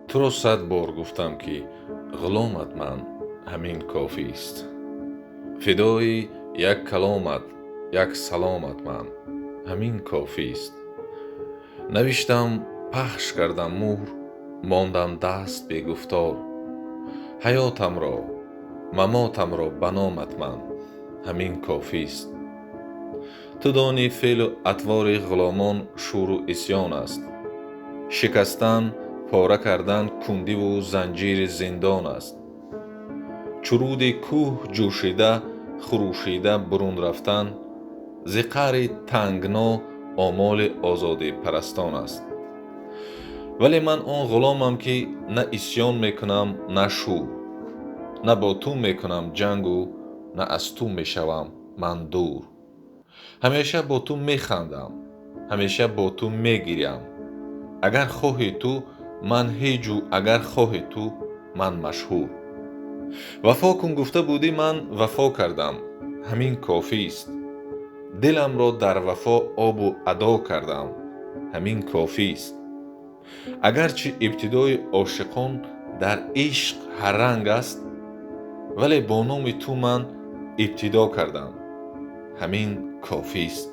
Туро 100 бор гуфтам, ки ғуломат ман, ҳамин кофист. Фидои як каломат, як саломат ман, ҳамин кофист. Навиштам, пахш кардам муҳр, мондам даст бегуфтор. Ҳаётамро, мамотамро ба номат ман, ҳамин кофист. Ту донӣ, феълу атвори ғуломон шӯру исьён аст. Шикастан, пора кардан кундиву занҷири зиндон аст. Чу руди кӯҳ ҷӯшида, хурӯшида бурун рафтан зи қаъри тангно омоли озодипарастон аст. Вале ман он ғуломам, ки на исьён мекунам, на шӯр, на бо ту мекунам ҷангу, на аз ту мешавам ман дур. Ҳамеша бо ту механдам, ҳамеша бо ту мегирям. Агар хоҳӣ ту, ман ҳеҷу, агар хоҳӣ ту, ман машҳур. Вафо кун гуфта будӣ, ман вафо кардам, ҳамин кофист. Диламро дар вафо обу адо кардам, ҳамин кофист. Агарчи ибтидои ошиқон дар ишқ ҳарранг аст, вале бо номи ту ман ибтидо кардам, ҳамин кофист.